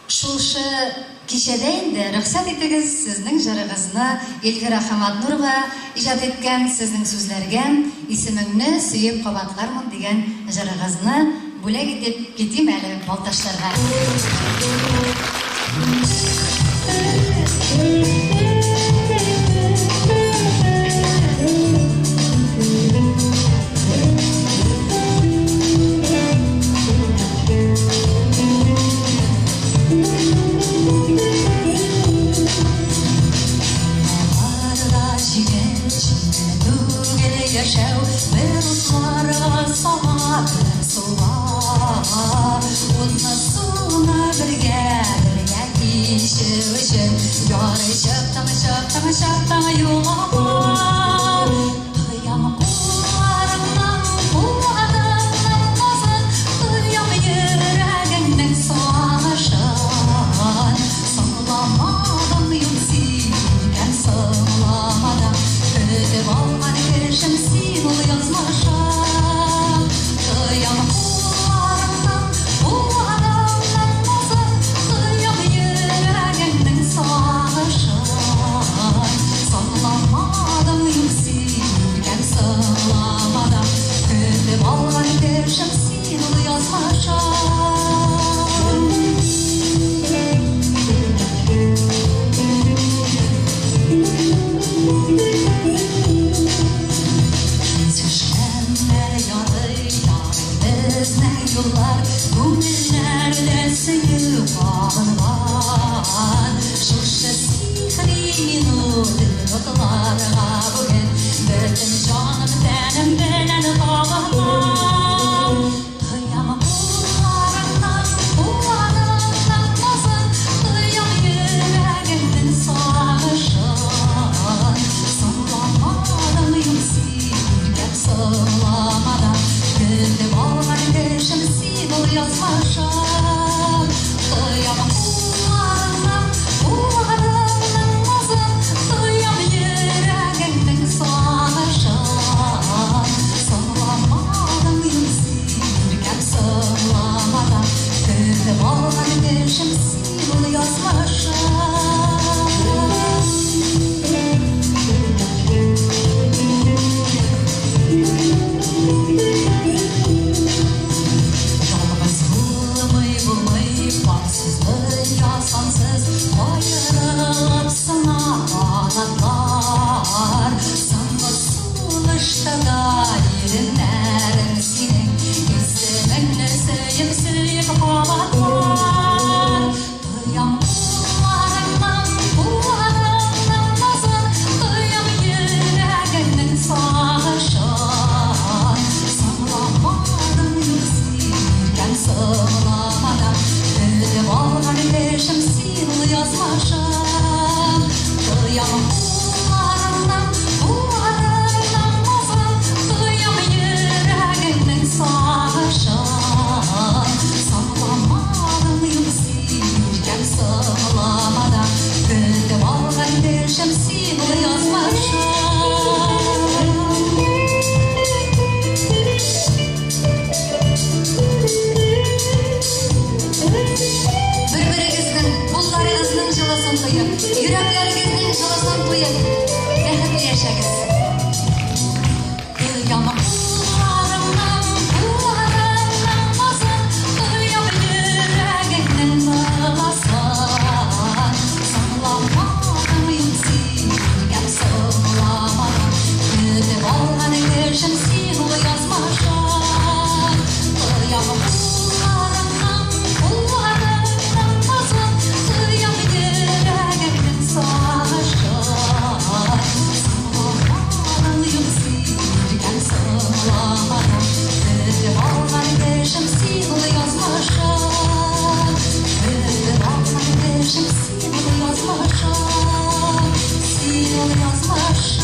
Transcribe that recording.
Шушы кичәдә инде, рөхсәт итегез, сезнең җырыгызны Эльвира Хаматнурова иҗат иткән сезнең сүзләргә Исемеңне сөеп кабатлармын дигән җырыгызны бүләк итеп китим әле балтачларга. Бар да җиңел, җиңел түгел яшәү, бер утларга сала, бер суга. Утны суны бергә, бергә кичү өчен, ярый чыктың, чыктың, чыктың юлга. Тоям кулларыңның, кулларыңның назын, тоям йөрәгеңнең сагышын. Соңламадың юк син икән, соңламадың. Көтеп алган кешем син ул язмышым. Тоям кулларыңның, кулларыңның назын, тоям йөрәгеңнең сагышын. Соңламадың юк син икән, соңламадың. Көтеп алган кешем син ул язмышым. Кисешкәннәр ярый, ярый безнең юллар, күңелләрдә сөю кабынган. Шушы сихри минут минутларга бүген бөтен җаным, тәнем белән табынам. Тоям кулларыңның, кулларыңның назын, тоям йөрәгеңнең сагышын. Соңламадың юк син икән, соңламадың. Көтеп алган кешем син ул язмышым. Тоям кулларыңның, кулларыңның назын, тоям йөрәгеңнең сагышын. Соңламадың юк син икән, соңламадың. Көтеп алган кешем син ул язмышым. Ялгыз булмый, булмый, пар сүзле я сансыз, каерылып сына канатлар. Соңгы сулышта да иреннәрең синең исемеңне сөеп, сөеп кабатлар. Тоям кулларыңның, кулларыңның назын, тоям йөрәгеңнең сагышын. Соңламадың юк син икән, соңламадың. Көтеп алган кешем син ул язмышым. Тоям кулларыңның, кулларыңның назын, тоям йөрәгеңнең сагышын. Соңламадың юк син икән, соңламадың. Көтеп алган кешем син ул язмышым. Бер-берегезнең, кулларыгызның җылысын тоеп, йөрәкләрегезнең җылысын тоеп, бәхетле яшәгез. Тоям кулларыңның, кулларыңның назын, тоям йөрәгеңнең ылысын. Соңламадың юк син икән, соңламадың. Көтеп алган кешем син ул язмышым. Тоям кулларыңның, кулларыңның назын, тоям йөрәгеңнең сагышын. Соңламадың юк син икән, соңламадың. Көтеп алган кешем син ул язмышым. Көтеп алган кешем син ул язмышым. Син ул язмышым.